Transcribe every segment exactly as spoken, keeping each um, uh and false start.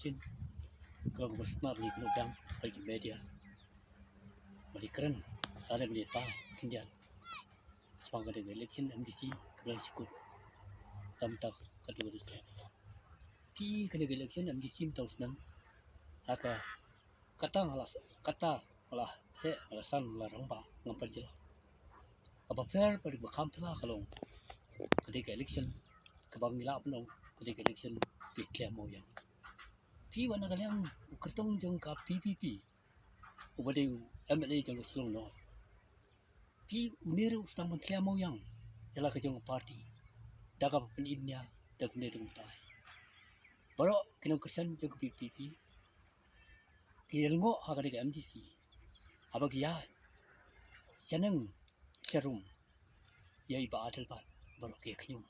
Chin, ka long ba smat ba ngi kynnoh biang bad ki media ba ngi kren lane ba ngi ta khyndiat shaphang ka dei ka election M D C kaba la shu kut. Tam ta ka dei ka dei se. Phi, ka dei ka election M D C mynta u snem, ha ka kata nga la, kata nga la heh, nga la san, nga la rangbah, ngam pat jylla. Kaba pher bad kaba kham phylla ka long, ka dei ka election kaba ngi lah ban ong ka dei ka election bi thleh mawiang. Phi, wat na ka liang u kyrtong jong ka P P P, uba dei u M L A jong ka Shillong North, phi, une ruh u sdang ban thleh mawiang ïa la ka jong ka party da kaba pynim nia da kumne da kumtai. Baroh ki nongkyrshan jong ka P P P ki ïalngoh ha ka dei ka M D C, haba ki ïaid shaneng sharum ïa i Bah Adelbert, baroh ki ïa khñium.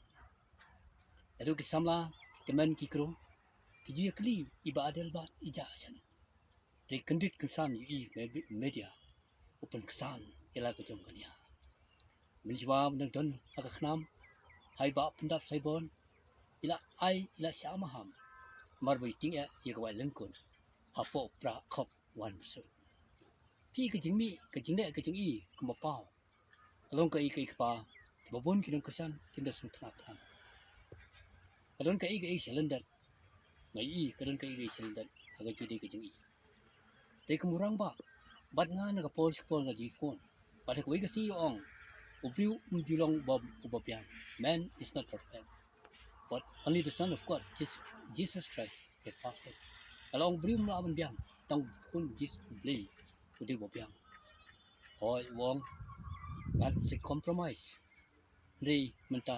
Naduh ki samla, ki tymmen, ki kro, ki ju ïa kylli i Bah Adelbert i jah shaneng. Te kyndit kynsan ïa i me-, media u pynksan ïa la ka jong ka nia. Mynshuwa ban dang don ha ka khnam ha i Bah Pyndap Saibon, i la ai, i la shah maham, namar ba i tyngeh ïa ka wai lyngkut hapoh pra khop wan bsut. Phi, ka jingmih, ka jingleh ka jong i kumba paw, ka long kaei kaei kaba, kiba bun ki nongkyrshan kim da sngewtynnat than. Ka don kaei kaei shalyndet, nga ïohi ka don kaei kaei shalyndet ha ka jingdei ka jong i. Te kum u rangbah, bad nga na ka por sha ka por nga ju phone, bad ha kawei ka sngi ong, u briew um ju long uba, uba biang. Man is not perfect, but only the Son of God, Jesus, Jesus Christ, is perfect. Ka long, u briew um lah ban biang, tang u Khun Jisu U Blei u dei uba biang. Hooid, u ong, ngan sa compromise. Hynrei mynta,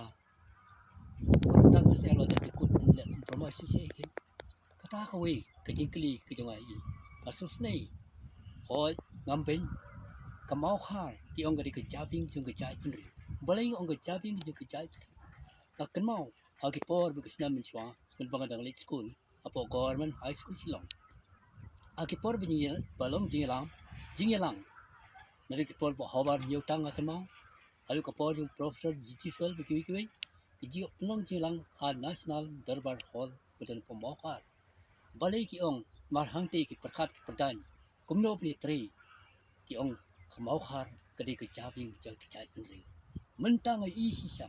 mynta ka shisha la dep dei kut, leh compromise shisha hi. Kata kawei ka jingkylli ka jong nga ïa i. Ka sngewsynei. Hooid, ngam beiñ. Ka Mawkhar ki ong ka dei ka jabieng jong ka jaitbynriew. Balei nga ong ka jabieng jong ka jaitbynriew? Nga kynmaw ha ki por ba ki snem mynshuwa, mynba nga dang leit skul hapoh Government High School Shillong, ha ki por ba jingïa-, ba long jingïalang, jingïalang naduh ki por Bah Hobart Hynñiewtang, nga kynmaw, haduh ka por jong Professor G G Swell bad kiwei kiwei, ki ju pynlong jingïalang ha National Durbar Hall ba don hapoh Mawkhar. Balei ki ong? Namar hangtei ki pyrkhat ki pyrdaiñ kumno ban ïatrei. Ki ong ka Mawkhar ka dei ka jabieng jong ka jaitbynriew. Mynta nga ïohi shisha,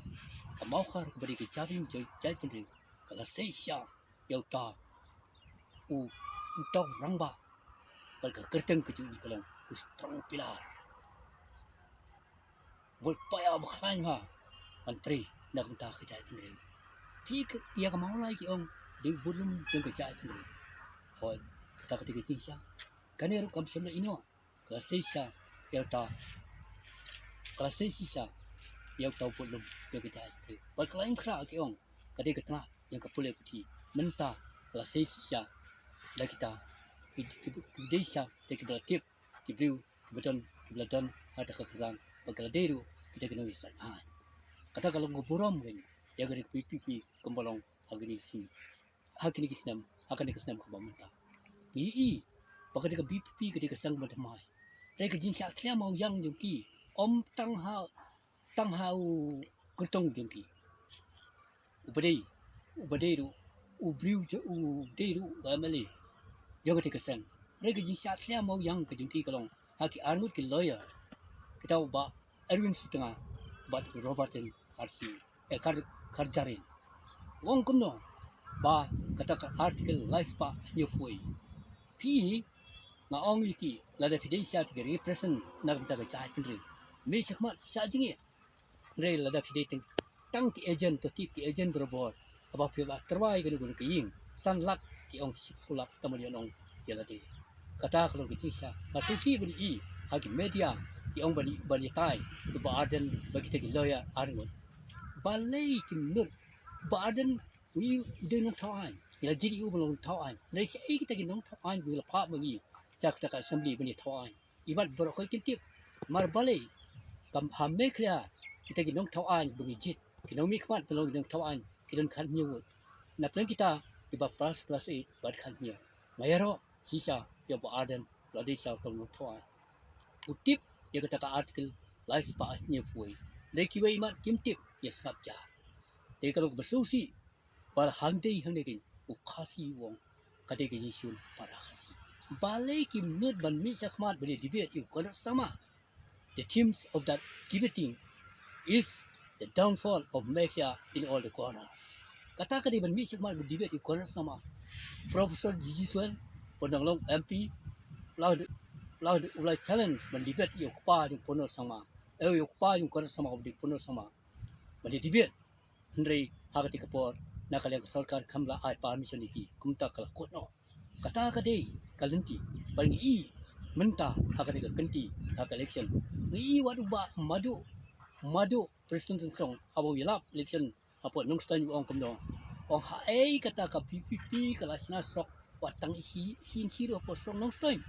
ka Mawkhar kaba dei ka jabieng jong ka jaitbynriew ka la sei shisha ïa uta u, uta u rangbah. Bad ka kyrteng ka jong i ka long u strong pillar. Bad paya ba khlaiñ ha ban trei na ka bynta ka jaitbynriew. Phi, ka, ïa ka Mawlai ki ong dei u budlum jong ka jaitbynriew. Hooid, kata ka dei ka jingshisha. Kane ruh kam shym la ïehnoh, ka la sei shisha ïa uta, ka la sei shisha ïa uta u budlum jong ka jaitbynriew. Bad ka la im khrah, ki ong ka dei ka tnat jong ka pule puthi. Mynta ka la sei shisha da kita ki, ki, ki dei shisha da kiba la tip, ki briew kiba don, kiba la don ha kata ka kyrdan, bad ka la dei ruh kita ki nongïasaid aiñ. Kata ka long ka burom ka jong ngi ïa ka P P P kumba long ha kine ki sngi, ha kine ki snem, ha kane ka snem kaba mynta. Ngi ïohi ba ka dei ka P P P ka dei ka seng ba thymmai. Te ka jingshah thleh mawiang jong ki, ym tang ha, tang ha u kyrtong jong ki. Uba dei, uba dei ruh u briew jong, u dei ruh u M L A jong kata ka seng. Hynrei ka jingshah thleh mawiang ka jong ki ka long ha ki arngut ki lawyer, kita u Bah Erwin Sutnga bad u Robertson Kharshi, eh, Khar-, Kharjahrin. U ong kumno ba kata ka Article lai spah hynñiewphew wei. Phi, nga ong ïa ki, lada phi dei shisha ki represent na ka bynta ka jaitbynriew, mih shakhmat shah jingeh. Hynrei lada phi dei tang, tang ki agent, to tip ki agent barabor, haba phi ba tyrwa ïa kano kano ka ïing, san lak ki ong shiphew lak, tang ban ïa ong ïa lade. Kata ka long ka jingshisha. Nga sngewsih ban ïohi ha ki media ki ong ban, ban ïatai ïa u Bah Ardent bad kita ki lawyer arngut. Balei kim nud? U Bah Ardent u, u dei nongthaw aiñ. Ngi la jied ïa u ban long nongthaw aiñ. Hynrei shaei kita ki nongthaw aiñ ba ngi la phah ma ngi sha kata ka assembly ban ïathaw aiñ? Imat baroh khoit kin tip. Namar balei? Kam ha Meghalaya kita ki nongthaw aiñ ba ngi jied, ki nongmihkhmat ba long ki nongthaw aiñ, ki don khathynñiew ngut. Na pdeng kita kiba pass class eight bad khathynñiew. Nga ïaroh shisha ïa u Bah Ardent, u la dei shisha uta u nongthaw aiñ. U tip ïa kata ka Article lai spah hynñiewphew wei. Hynrei kiwei imat kim tip, ïa sngap jar. Te ka long kaba sngewsih ba la hangdei hangne kein u Khasi u ong Ka dei ka jingshun para Khasi. Balei kim mut ban mih shakhmat ban ïa debate ïa u Conrad Sangma? The themes of that debating is the downfall of Meghalaya in all the corner. Kata ka dei ban mih shakhmat ban debate ïa u Conrad Sangma. Professor G G Soin, pynlong long M P, la, la, la challenge ban debate ïa u kpa jong u Conrad Sangma. Eh, ïa u kpa jong u Conrad Sangma, u dei u Conrad Sangma. Ban ïa debate. Hynrei ha kata ka por, na ka liang ka sorkar kam la ai permission ïa ki, kumta ka la kut noh. Kata ka dei ka lynti. Bad ngi i mynta ha kata ka kynti, ha ka election, ngi i wat u Bah Madu, Madu Prestone Tynsong, haba u ïalap election hapoh Nongstoiñ, u ong kumno? U ong haei kata ka V P P ka la shna surok wat tang ishi, ishi inshi ruh hapoh surok Nongstoiñ.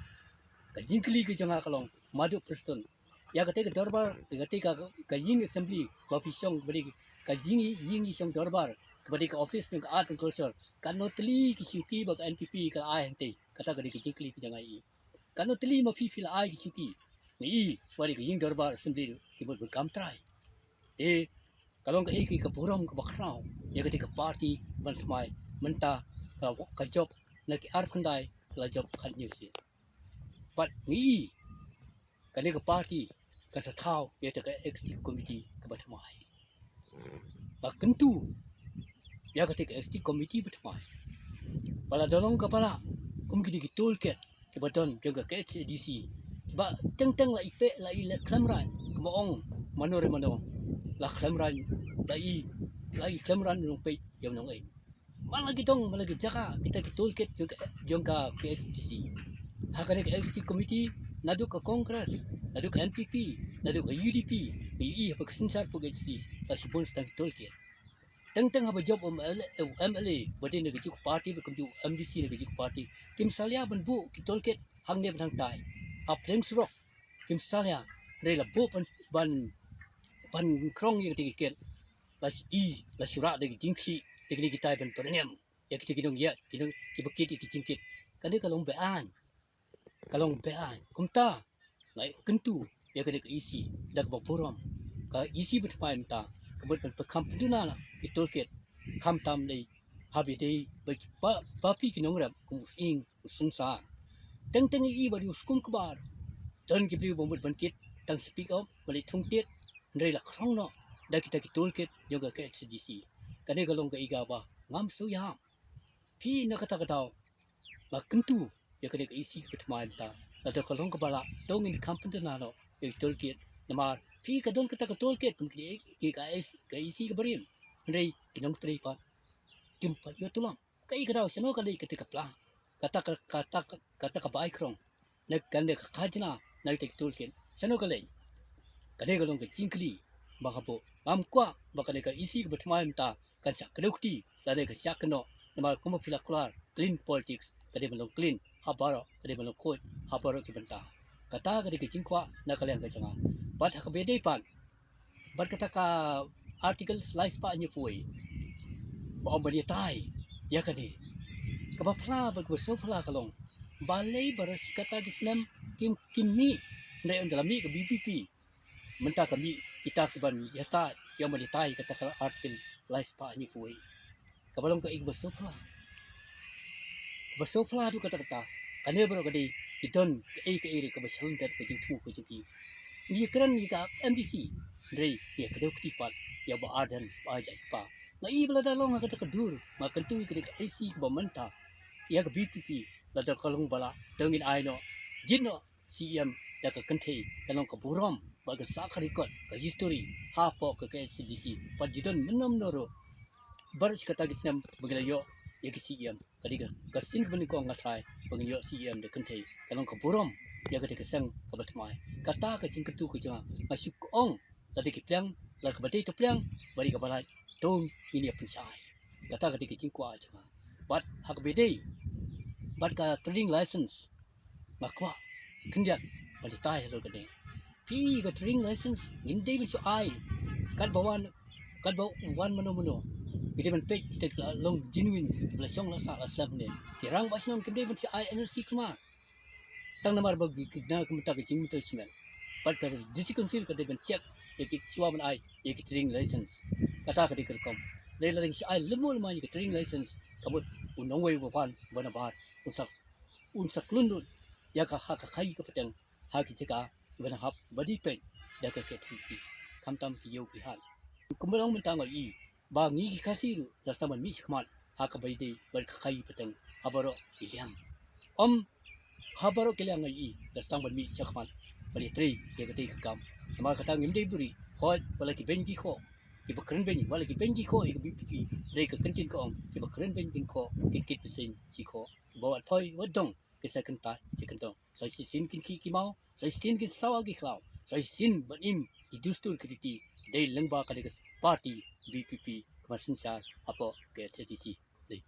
Ka jingkylli ka jong nga ka long, Madu Prestone, ïa kata ka dorbar, ïa kata ka, ka ïing assembly ba phi shong, kaba dei ka jing, ïing ïashong dorbar, kaba dei ka office jong ka Art and Culture, katno tylli ki shuki ba ka N P P ka la ai hangtei? Kata ka dei ka jingkylli ka jong nga ïa i. Katno tylli ma phi phi la ai ki shuki? Ngi i ba dei ka ïing dorbar assembly ki mut ban kam trai. Eh, ka long kaei ka burom kaba khraw ïa kata ka party ban thymmai? Mynta ka, ka jop na ki arphew khyndai, ka la jop khathynñiew sien. Bad ngi i kane ka party kan sa thaw ïa kata ka executive committee kaba thymmai. Ba kyntu ïa kata ka executive committee ba thymmai, ba la don long kaba lah kum kine ki toolkit kiba don jong ka K H A D C, ba teng teng la i peh, la i leh khlem raiñ, kaba ong mano re mano, la khlem raiñ, la i, la i khlem raiñ nongpeit ïa u nongïeit. Man la ki dong, man la ki jaka, kita ki toolkit jong ka, jong ka K H A D C. Ha kane ka executive committee, naduh ka Congress, naduh ka N P P, naduh ka U D P, ngi i haba ka synshar pyrshah, la shibun shitang ki toolkit. Teng teng haba jop u M L A, u M L A ba dei na ka juk party, ba kumjuh u M D C na ka juk party, kim salia ban buh ki toolkit hangne bad hangtai. Ha pdeng surok kim salia, hynrei la buh ban, ban, ban krong ïa kata ka kit. La shu i, la shu rah da ki jingkhih da kine kitai ban pynrem ïa kita ki nongïaid, ki nong, kiba kit ïa ki jingkit. Kane ka long be-aiñ. Ka long be-aiñ. Kumta ngi kyntu ïa kane ka E C da kaba burom. Ka E C ba thymmai mynta ka mut ban pynkham pynduna ki toolkit, khamtam lei haba ïadei bad ki ba, ba phi ki nongrep kum u sying u synsar. Teng teng i ba dei u skum kbar, don ki briew ba mut ban kit, tang speak up, ba leit thung tied, hynrei la krong noh da kita ki toolkit jong ka K H A D C. Kane ka long kaei kaba ngam sngewïahap. Phi na kata ka daw, nga kyntu ïa kane ka E C kaba thymmai mynta, lada ka long kaba lah, to ngin kham pynduna noh ïa ki toolkit. Namar phi ka don kata ka toolkit kum ki, ki ka E C, ka E C kaba rim, hynrei ki nongtrei pat kim pat ïoh tulop. Kaei ka daw, shano ka leit kata ka pla, kata ka, kata ka, kata ka bai krong na kane ka khajna, na kita ki toolkit, shano ka leit? Kane ka long ka jingkylli ba nga buh. Ngam kwah ba kane ka E C kaba thymmai mynta kan shah kdew kti lane kan shah kynnoh, namar kumba phi la kular, clean politics ka dei ban long clean ha baroh, ka dei ban long khuid ha baroh ki bynta. Kata ka dei ka jingkwah na ka liang ka jong nga. Bad ha kaba ïadei pat bad kata ka Article lai spah hynñiewphew wei, ba ong ban ïatai ïa kane, kaba phylla bad kaba sngewphylla ka long, balei baroh shi katta ki snem kim, kim mih? Hynrei ynda la mih ka V P P, mynta ka mih kita ki ban ïatai, ïa ban ïatai kata ka Article lai spah hynñiewphew wei. Kaba long kaei kaba sngewphylla, kaba sngewphylla haduh katta katta. Kane baroh ka dei ki don kaei kaei ruh kaba shalyndet ka jingthmu ka jong ki. Ngi ïakren ïa ka M D C, hynrei ngi ïakdew kti pat ïa Bah Ardent, Bah Jaiñtia. Nga i ba lada long ha kata ka dur, nga kyntu ïa kane ka E C kaba mynta, ïa ka V P P, lada ka long ba lah, to ngin ai noh, jied noh C E M da ka kynthei, kan long ka burom bad kan sah ka record, ka history hapoh ka K H A D C. Bad ju don mynno mynno ruh baroh shi katta ki snem ba ngi la ïoh ïa ka C E M. Ka dei ka, ka sien kaba nyngkong nga trai ba ngin ïoh C E M da ka kynthei, kan long ka burom ïa kata ka seng kaba thymmai. Kata ka jingkyntu ka jong nga, nga shu ong, lada ki pliang, lada kaba dei to pliang, ba dei kaba lait, to ngin ïa pynshai. Kata ka dei ka jingkwah jong nga. Bad ha kaba ïadei bad ka trading license, nga kwah khyndiat ban ïatai halor kane. Phi, ka trading license ngim dei ban shu ai katba wan, katba wan mano mano. Ngi dei ban peit kita ki la long genuine, kiba la shong la sah la slem ne. Ki rangbah shnong kim dei ban shu ai N O C kumne. Tang namar ba ki, ki, na ka bynta ka jingmyntoi shimet. Bad ka District Council ka dei ban check ïa ki shuwa ban ai ïa ki trading license. Kata ka dei ka rukom. Dei lada ngi shu ai lemo lemo ïa ki trading license, ka mut u nongwei uba wan, uba nabar, un sa, un sa klun lut ïa ka ha ka khaii ka pateng ha ki jaka kiba nang hap ba dei peit da ka K H A D C, khamtam ki ïew ki hat. Kumba long mynta nga ïohi ba ngi ki Khasi ruh la sdang ban mih shakhmat ha kaba ïadei bad ka khaii pateng ha baroh ki liang. Ym ha baroh ki liang nga ïohi la sdang ban mih shakhmat ban ïatrei ïa katei ka kam. Namar kata ngim dei buhrieh, hooid, wat la ki beiñ ki khoh kiba kren beiñ, wat la ki beiñ ki khoh ïa ka V P P, dei ka ktien ka ong, kiba kren beiñ kin khoh, kin kit beiñ shi khoh, kiba wat phai wat dong kin sa kyntait shi kyntong. Sa shisien kin khih ki maw, sa shisien kin sawa ki khlaw, sa shisien ban im ki dustur ki riti, dei lyngba ka dei ka party V P P kaba synshar hapoh K H A D C. Dei.